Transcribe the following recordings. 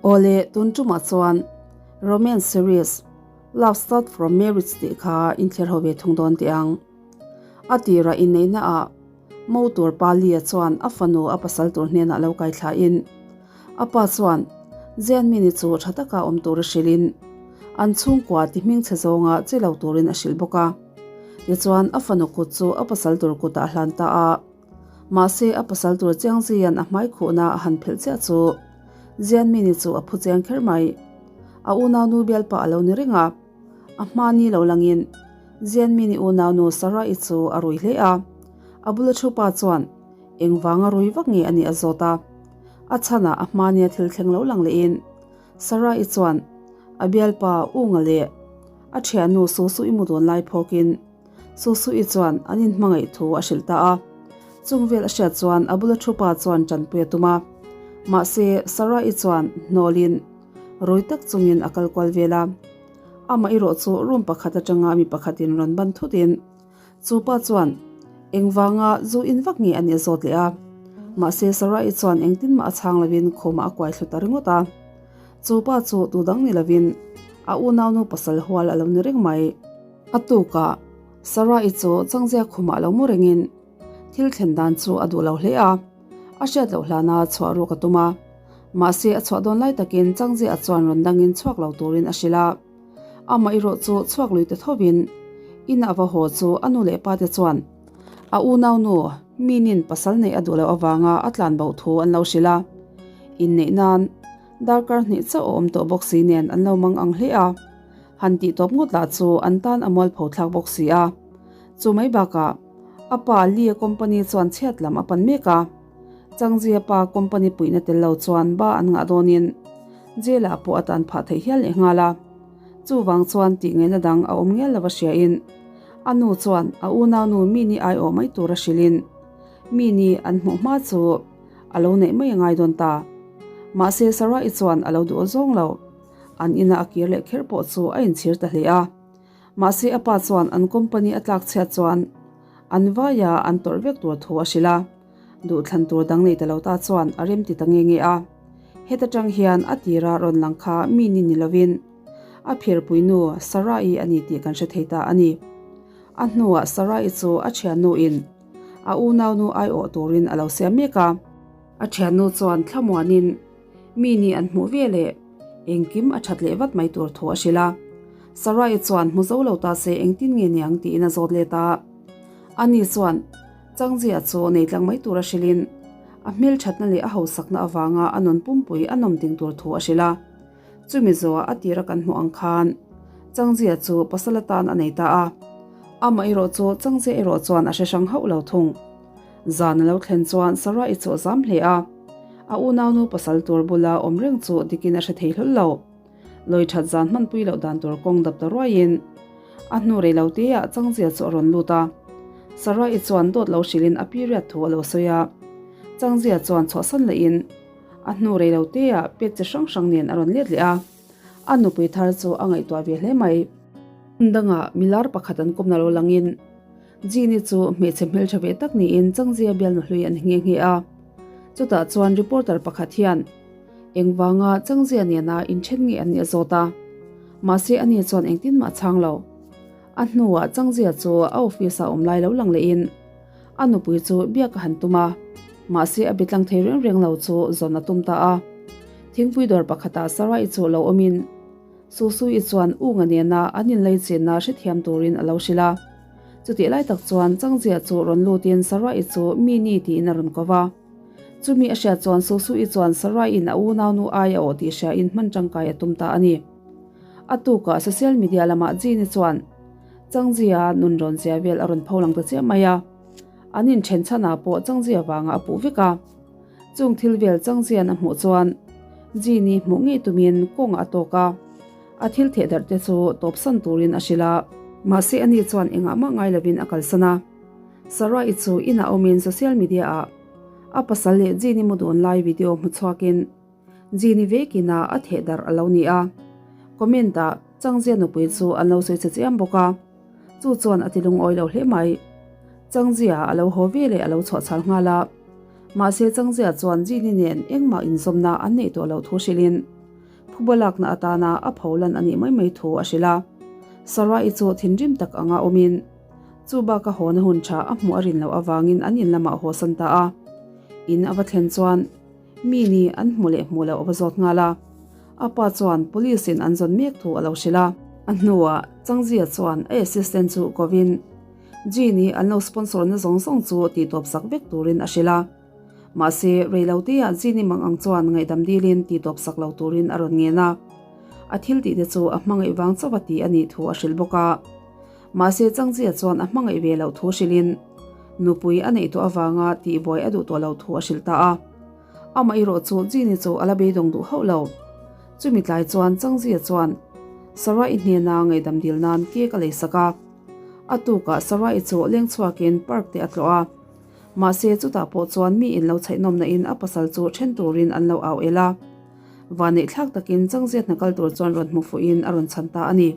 Awle, tun tumah chuan Romance series Love Start From Marriage tih kha inthler ho ve thung dawn teh ang. A tirah inneihna ah Mo tur pa Lia chuan a fanu a pasal tur hnenah lo kai thlain a pa chuan Jianmini chu tha taka awm tur a hrilhin an chhungkua ti hmingchhe zawnga che lo turin a hrilh bawk a. Tichuan a fanu kut chu a pasal tur kutah a hlan ta a. Mahse a pasal tur Chiang Zian a hmai khuhna a han phelh chiah chu Jianmini chu a phu chiang kher mai. A unaunu bialpa a lo ni reng a. A hma ni lo langin Jianmini unaunu Sarah-i chu a rui hle a. A bula thu pa chuan engvanga rui vak nge a nih a zawt a. A chhanah a hma nia thil thleng lo lang lehin Sarah-i chuan a bialpa Unga leh a thiannu Susu-i mu dawn lai phawkin Susu-i chuan an inhmangaih thu a hrilh ta a. Chung vel a hriat chuan a bula thu pa chuan tanpui a tum a. Mahse Sarah-i chuan hnawlin Rui tak chungin a kal kual vel a. Amah erawh chu room pakhat atanga mi pakhatin rawn ban thutin chu pa chuan engvanga zu in vak nge a nih a zawt leh a. Mahse Sarah-i chuan engtin mah a chhang lovin khumah a kuai thlu ta ringawt a. Chu pa chu tu dang ni lovin a unaunu pasal hual a lo ni reng mai. A tukah Sarah-i chu changzia khumah lo mu rengin Thil thlen dan chu a duh lo hle a, a hriat loh hlana chhuah ruk a tum a. Mahse a chhuah dawn lai takin Changzia chuan rawn dangin chhuak lo turin a hrilh a. Amah erawh chu chhuak lui ta thovin in a va haw chu a nu leh pa te chuan a unaunu Minin pasal neih a duh loh avanga a tlan bo thu an lo hrilh a. Inneih nan darkar hnih chauh a awm tawh bawk si nen an lo mang ang hle a. Han tih tawp ngawt lah chu an tan a mualpho thlak bawk si a. Chu mai bakah a pa Lee-a company chuan chhiat lam a pan mek a, Changzia pa company puihna tel lo chuan ba an ngah dawnin jail-ah pawh a tan phah theih hial leh nghal a. Chuvang chuan tih ngaihna dang a awm ngial lova hriain a nu chuan a unaunu mi ni aiawh mai tura hrilhin mi ni an hmuh hma chu a lo neih mai a ngai dawn ta. Mahse Sarah-i chuan a lo duh zawng lo. An ina a kir leh kher pawh chu a inchhir ta hle a. Mahse a pa chuan an company a tlak chhiat chuan an vaia an tawrh vek tur thu a hrilh a, duhthlan tur dang nei ta lo ta chuan a rem ti ta nge nge a. Heta tang hian a tira rawn lang kha mi ni ni lovin a phirpui nu Sarah-i a ni tih kan hre thei ta a ni. A hnuah Sarah-i chu a thiannu in a unaunu aiawh turin a lo siam mek a. A thiannu chuan thlamuanin Mi nih an hmuh ve leh engkim a that leh vat mai tur thu a hrilh a. Sarai chuan hmu zo lo ta se engtin nge niang tiin a zawt let a. Ani chuan Changzia chu nei tlang mai tur a hrilhin a hmelthatna leh a hausakna avanga a nun pumpui a nawm ding tur thu a hrilh a. Chumi zawhah a tira kan hmuh ang khan Changzia chu pasal atan a nei ta a. Amah erawh chu Changzia erawh chuan a hre hrang hauh lo thung. Zan a lo thlen chuan Sarah-i chu a zam hle a, a unaunu pasal tur bula awm reng chu dikin a hre thei hlawl lo. Lawi that zan hmanpui loh dan tur kawng dap ta ruaiin a hnu rei lo teah Changzia chu a rawn lut a. Sarah-i chuan dawt lo hrilhin a period thu a lo sawi a. Changzia chuan chhuahsan lehin a hnu rei lo teah pet chi hrang hrang nen a rawn let leh a. A nupui thar chu a ngaihtuah ve hle mai. Hmun dangah milar pakhat an kawmna lo langin Jean-i chu hmeichhe hmeltha ve tak niin Changzia bialnu hlui a ni nghe nghe a. Chutah chuan reporter pakhat hian engvanga Changzia nena inthen nge an nih a zawt a. Mahse ani chuan engtin mah a chhang lo. A hnuah Changzia chu a office-ah awm lai lo lang lehin a nupui chu biak a han tum a. Mahse a be tlang thei reng reng lo chu zawn a tum ta a. Thingpui dawr pakhatah Sarah-i chu lo awmin Susui chuan Unga nena an inlei chenna hrethiam turin a lo hrilh a. Chutih lai tak chuan Changzia chu rawn lutin Sarai chu mi ni tiin a rawn ko va. Chumi a hriat chuan Susui chuan Saraiin a unaunu ai a awh tih hriain hman tangkai a tum ta a ni. A tukah social media lamah Jini chuan Changzia nun rawn zia vel a rawn pho lang ta chiah mai a. An inthen chhanah pawh Changzia vangah a puh vek a. Chung thil vel Changzian a hmuh chuan Jini hmuh ngei tumin kawngah a tawk a, a thil theh darh te chu tawpsan turin a hrilh a. Mahse ani chuan engah mah ngai lovin a kalsan a. Sarah-i chu inah awmin social media-ah a pasal leh Jini mu dun lai video hmu chhuakin Jini vekin a a theh darh a lo ni a. Comment-ah Changzia nupui chu an lo sawi che chiam bawk a. Chu chuan a ti lungawi lo hle mai. Changzia a lo haw ve leh a lo chhuah chhal nghal a. Mahse Changzia chuan Jini nen engmah inzawmna an neih tawh loh thu hrilhin. Phuba lakna atana a pholan a nih mai mai thu a hrilh a. Sarah-i chu thinrim tak anga awmin chu baka hawna hun tha a hmuh a rin loh avangin an in lamah a hawsan ta a. In a va thlen chuan mi ni an hmu leh hmuh loh a va zawt nghal a. A pa chuan police in an zawn mek thu a lo hrilh a. A hnuah Changzia chuan a assistant chu kovin Jean-i an lo sponsor na zawng zawng chu tihtawp sak vek turin a hrilh a. Mahse, reiloteah Jean-i mang ang chuan ngaihdam dilin tihtawp sak lo turin a rawn ngen a. A thil tihte chu a hmangaih vang chauh a ti a nih thu a hrilh bawk a. Mahse, Changzia chuan a hmangaih ve loh thu hrilhin nupui a neih tawh avanga tihbuai a duh tawh lo thu a hrilh ta a. Amah erawh chu Jean-i chu a la beidawng duh hauh lo. Chumi tlai chuan Changzia chuan Sarah-i hnena ngaihdam dil nan cake a leisak a. A tukah Sarah-i chu leng chhuakin park te a tlawh a. Mahse, chutah pawh chuan mi in lo chhaihnawmna in a pasal chu then turin an lo au el a. Vanneih thlak takin Changziat hna kal tur chuan rawn hmu fuhin a rawn chhan ta a ni.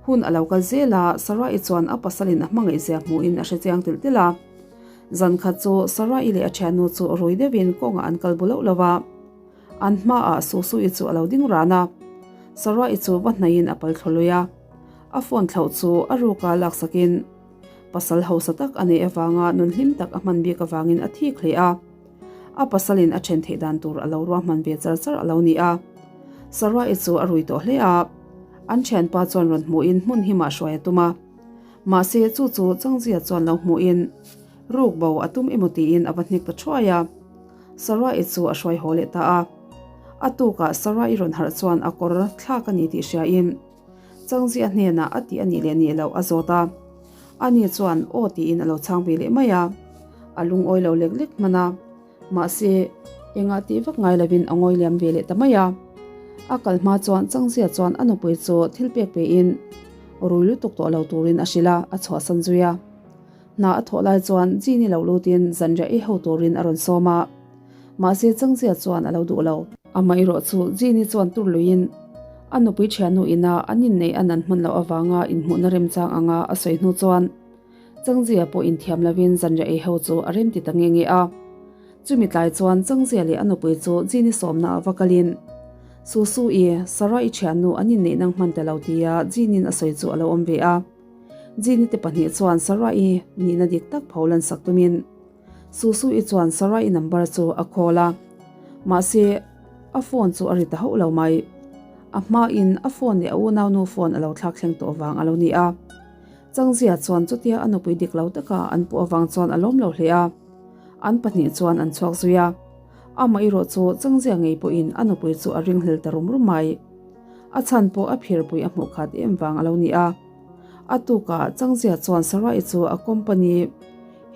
Hun a lo kal zel a, Sarah-i chuan a pasalin a hmangaihzia hmuhin a hre chiang tilh tilh a. Zan khat chu Sarah-i leh a thiannu chu rui deuhin kawngah an kal bu loh lo a. An hmaah Susu-i chu a lo ding ran a. Sarah-i chu va hnaihin a pal thlaw lui a. A phone thlauh chu a ruka laksakin Pasal hausa tak a neih avanga nun hlim tak a hman bik avangin a thik hle a. A pasalin a then theih dan tur a lo ruahman ve char char a lo ni a. Sarah-i chu a rui tawh hle a. An thianpa chuan rawn hmuhin hmun himah hruai a tum a. Mahse chu chu Changzia chuan lo hmuhin ruk bo a tum emaw tiin a va hnek ta thuai a. Sarah-i chu a hruai haw leh ta a. A tukah Sarah-i rawn harh chuan a kawr thlak a ni tih hriain Changzia hnenah a tih a nih leh nih loh a zawt a. Ani chuan aw tiin a lo chhang ve leh mai a. A lungawi lo lek lek hman a. Mahse, engah tih vak ngai lovin a ngawi liam ve leh ta mai a. A kal hma chuan Changzia chuan a nupui chu thil pek pein rui lutuk tawh lo turin a hrilh a, a chhuahsan zui a. Hna a thawh lai chuan Jean-i lo lutin zanriah ei ho turin a rawn sawm a. Mahse Changzia chuan a lo duh lo. Amaherawh chu Jean-i chuan tur luiin a nupui thiannu ina an inneih an an hman loh avanga inhmuhna remchang anga a sawi hnu chuan Changzia pawh inthiam lovin zanriah ei ho chu a remti ta nge nge a. Chumi tlai chuan Changzia leh a nupui chu Jean-i sawmna ah va kalin Susu-i, Sarah-i thiannu an inneih nang hman ta lo tia Jean-in a sawi chu a lo awm ve a. Jean-i te pahnih chuan Sarah-i nihna dik tak pho lansak tumin Susu-i chuan Sarah-i number chu a call a, mahse a phone chu a ri ta hauh lo mai. A hmain a phone leh a unaunu phone a lo thlak thleng tawh vang a lo ni a. Changzia chuan chutia a nupui dik lo taka an puh avang chuan a lawm lo hle a, an pahnih chuan an chhuak zui a. Amah erawh chu Changzia ngei pawhin a nupui chu a ringhlel ta rum rum mai. A chhan pawh a phirpui a hmuh khat em vang a lo ni a. A tukah Changzia chuan Sarah-i chu a company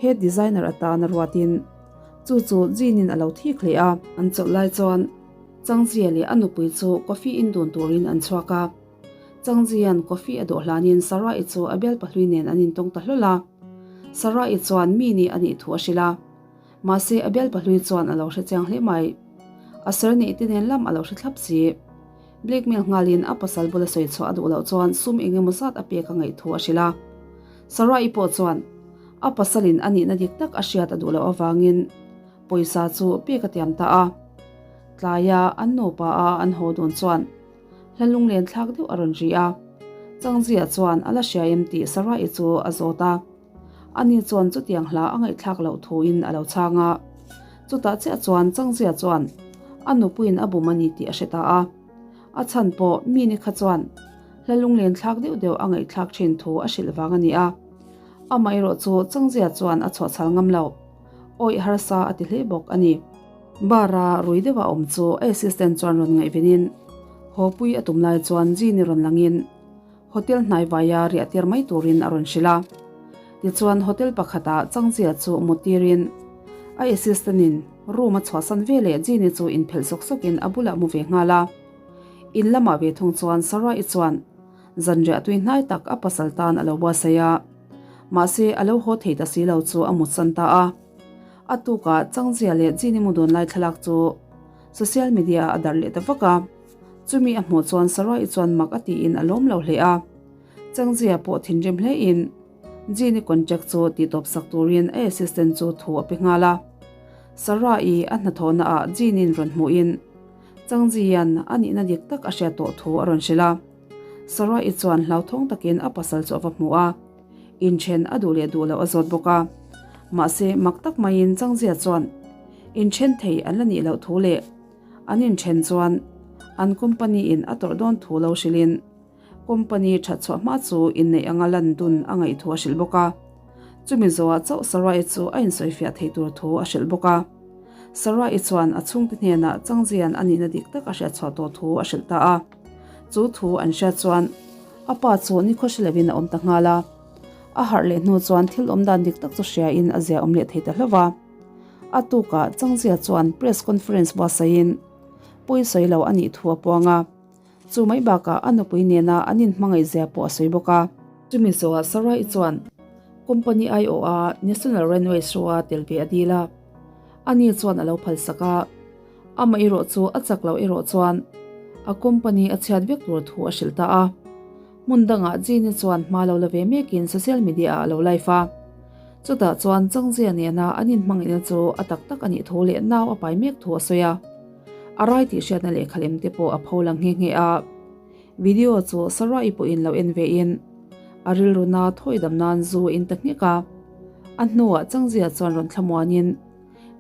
head designer atana ruatin chu chu Jean-in a lo thik hle a. An chawlh lai chuan Changzia leh a nupui chu coffee in dun turin an chhuak a. Changzia'n coffee a dawh hlanin Sarah-i chu a bialpa hlui nen an intawng ta hlawl a. Sarah-i chuan mi nih a nih thu a hrilh a. Mahse a bialpa hlui chuan a lo hre chiang hle mai. A ser neih te nen lam a lo hre thlap si. Blackmail nghalin a pasal bula sawi chhuah a duh loh chuan sum eng emaw zat a pek a ngaih thu a hrilh a. Sarah-i pawh chuan a pasalin a nihna dik tak a hriat a duh loh avangin pawisa chu pek a tiam ta a. Tlaia an nupa a an haw dun chuan hla lunglen thlak deuh a rawn ri a. Changzia chuan a la hria em tih Sarah-i chu a zawt a. Ani chuan chutiang hla a ngaihthlak loh thuin a lo chhang a. Chutah chiah chuan Changzia chuan a nupuiin a bum a ni tih a hre ta a. A chhan pawh mi ni kha chuan hla lunglen thlak deuh deuh a ngaihthlak thin thu a hrilh vang a ni a. Amaherawh chu Changzia chuan a chhuahchhal ngam lo. Awih harsa a ti hle bawk a ni. Bar-a rui deuha awm chu a assistant chuan rawn ngaihvenin hawpui a tum lai chuan Jean-i rawn langin, Hotel hnaivaia riah tir mai turin a rawn hrilh a. Tichuan hotel pakhatah Changzia chu mut tirin a assistant-in room a chhuahsan veleh Jean-i chu inphelh sawk sawkin a bulah mu ve nghal a. In lamah ve thung chuan Sarah-i chuan zanriah tui hnai tak a pasal tan a lo buatsaih a. Mahse a lo haw thei ta si lo chu a mutsan ta a. A tukah Changzia leh Jean-i mu dun lai thlalak chu social media-ah a darh leh ta vak a. Chumi a hmuh chuan Sarah-i chuan mak a tiin a lawm lo hle a. Changzia pawh thinrim hlein Jean-i contract chu tihtawp sak turin a assistant chu thu a pe nghal a. Sarah-i a hnathawhna ah Jean-in rawn hmuhin. Changzia'n a nihna dik tak a hriat tawh thu a rawn hrilh a. Sarah-i chuan hlauthawng takin a pasal chu a va hmu a, inthen a duh leh duh loh a zawt bawk a. Mahse, mak tak maiin Changzia chuan inthen thei an la nih loh thu leh an inthen chuan an company in a tawrh dawn thu lo hrilhin Company that chhuah hma chu inneih anga lan dun a ngaih thu a hrilh bawk a. Chumi zawhah chauh Sarai chu a insawifiah thei tur thu a hrilh bawk a. Sarai chuan a chhungte hnenah Changzian a nihna dik tak a hriat chhuah tawh thu a hrilh ta a. Chu thu an hriat chuan a pa chu nikhaw hre lovin a awm ta nghal a. A harh leh hnu chuan thil awm dan dik tak chu hriain a zia awm leh thei ta hlauh a. A tukah Changzia chuan press conference buatsaihin pawisawi lo a nih thu a puang a. Chu mai bakah a nupui nena an inhmangaih zia pawh a sawi bawk a. Chumi zawhah Sarai chuan company aiawha National Runway Show-a tel ve a dil a. Ani chuan a lo phalsak a. Amah erawh chu a chak loh erawh chuan a company a chhiat vek tur thu a hrilh ta a. Hmun dangah Jean-i chuan hma lo la ve mekin social media-ah a lo live a. Chutah chuan Changzia nena an inhmangaihna chu a tak tak a nih thu leh nau a pai mek thu a sawi a. A rai tih hriatna lehkha lem te pawh a pho lang nghe nghe a. Video chu Sarah-i pawhin lo en ve in a rilru na thawi dam nan zu a in ta nghek a. A hnuah Changzia chuan rawn thlamuanin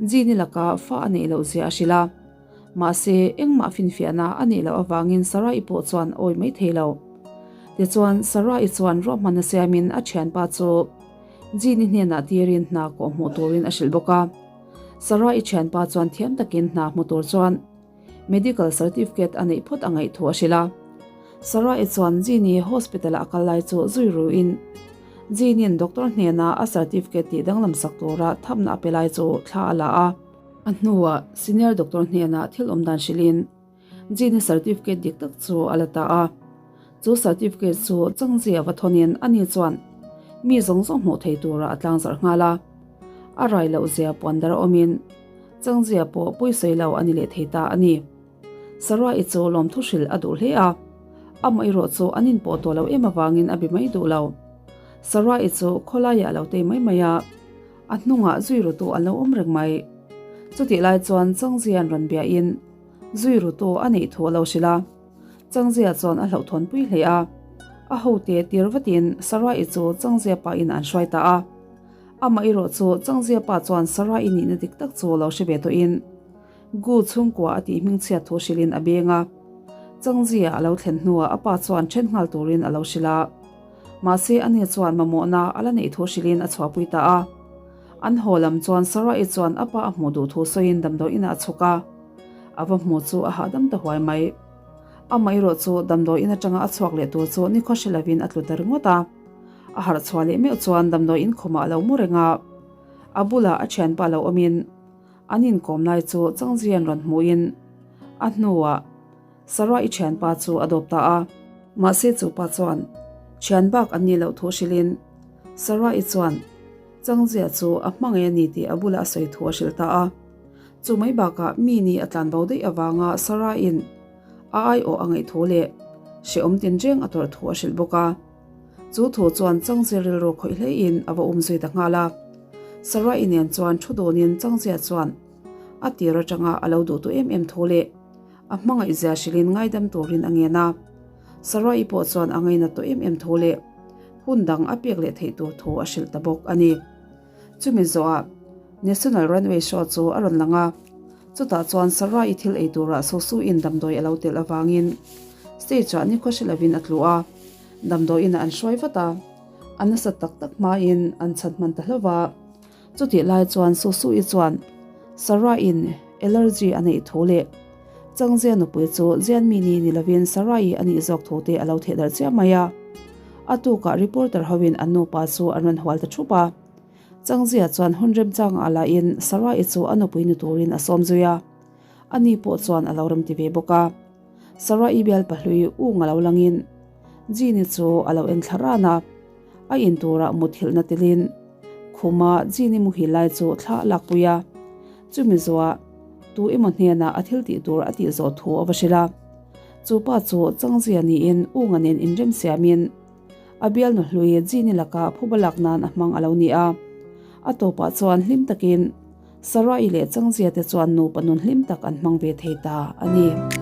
Jean-i laka fa a neih loh zia a hrilh a. Mahse, engmah finfiahna a neih loh avangin Sarah-i pawh chuan a awi mai thei lo. Tichuan, Sarah-i chuan ruahmanna siamin a thianpa chu Jean-i hnenah tirin hna kawh hmuh turin a hrilh bawk a. Sarah-i thianpa chuan thiam takin hna hmu tur chuan medical certificate a neih phawt a ngaih thu a hrilh a. Sarah-i chuan Jean-i hospital-a a kal lai chu zui ruin Jean-i'n doctor hnena a certificate tih danglam sak tura thapna a pe lai chu thla a la a. A hnuah senior doctor hnenah thil awm dan hrilhin Jean-i certificate dik tak chu a la ta a. Chu certificate chu Changzia va thawnin ani chuan mi zawng zawng hmuh thei tura a tlang zarh nghal a. A rai loh zia puan dar awmin Changzia pawh pawisawi lo a ni leh thei ta a ni. Sarah-i chu lawmthu hrilh a duh hle a, amah erawh chu an inpawh tawh lo em avangin a be mai duh lo. Sarah-i chu khawlaiah a lo tei mai mai a. A hnungah zui rutu an lo awm reng mai. Chutih lai chuan Changzia'n rawn biahin zui rutu a neih thu a lo hrilh a. Changzia chuan a hlauhthawnpui hle a. A hote tir vatin Sarai chu Changzia pain an hruai ta a. Amah erawh chu Changzia pa chuan Sarai nihna dik tak chu lo hre ve tawhin Gu chhungkua a tih hmingchhiat thu hrilhin a beng a. Changzia a lo thlen hnuah a pa chuan then nghal turin a lo hrilh a. Mahse ani chuan mamawhna a la neih thu hrilhin a chhuahpui ta a. An haw lam chuan Sarah-i chuan a pa a hmuh duh thu sawiin damdawi inah a chhuk a. A va hmu chu a hahdam ta huai mai. Amah erawh chu damdawi in atanga a chhuak leh tur chu nikhaw hre lovin a tlu ta ringawt a. A harh chhuah leh meuh chuan damdawi in khumah a lo mu reng a. A bulah a thianpa lo awmin an inkawm lai chu Changzian rawn hmuhin a hnuah Sarah-i thianpa chu a dawp ta a. Mahse chu pa chuan thian bak an nih loh thu hrilhin Sarah-i chuan Changzia chu a hmangaih a ni tih a bulah a sawi thu a hrilh ta a. Chu mai bakah mi ni a tlan bo daih avanga Sarah-i'n a aiawh a ngaih thu leh hrehawm tinreng a tawrh thu a hrilh bawk a. Chu thu chuan Changzia rilru khawih hleiin a va um zui ta nghal a. Sarah-i nen chuan thu dunin Changzia chuan a tir atanga a lo duh tu em em thu leh A hmangaih zia hrilhin ngaidam turin a ngen a. Sarah-i pawh chuan a ngainat tawh em em thu leh hun dang a pek leh theih tur thu a hrilh ta bawk a ni. Chumi zawhah National Runway Show chu a rawn lang a, chutah chuan Sarah-i thil ei turah Susu-in damdawi a lo telh avangin stage-ah nikhua hre lovin a tlu a, damdawiinah an hruai vat a, a nasat tak tak hmain an chhan hman ta hlauh a. Chutih lai chuan Susu-i chuan Sarah-in allergy a neih thu leh Changzia nupui chu Jianmini ni lovin Sarah-i a nih zawk thu te a lo theh darh chiah mai a. A tukah reporter hoin an nupa chu an rawn hual ta thup a. Changzia chuan hun remchangah lahin Sarah-i chu a nupui ni turin a sawm zui a. Ani pawh chuan a lo remti ve bawk a. Sarah-i bial pahlui ung a lo langin Jean-i chu a lo en thla ran a. A in turah muthilhna telin khuma Jean-i muhil lai chu thla a lakpui a. Chumi zawhah tu emaw hnenah a thil tih tur a tih zawh thu a va hrilh a. Chu pa chu Changzia niin Unga nen inrem siamin a bialnu hlui Jean-i laka phuba lak nan a hmang a lo ni a. A tawpah chuan hlim takin. Sarai leh Changzia te chuan nupa nun hlim tak an hmang ve thei ta a ni.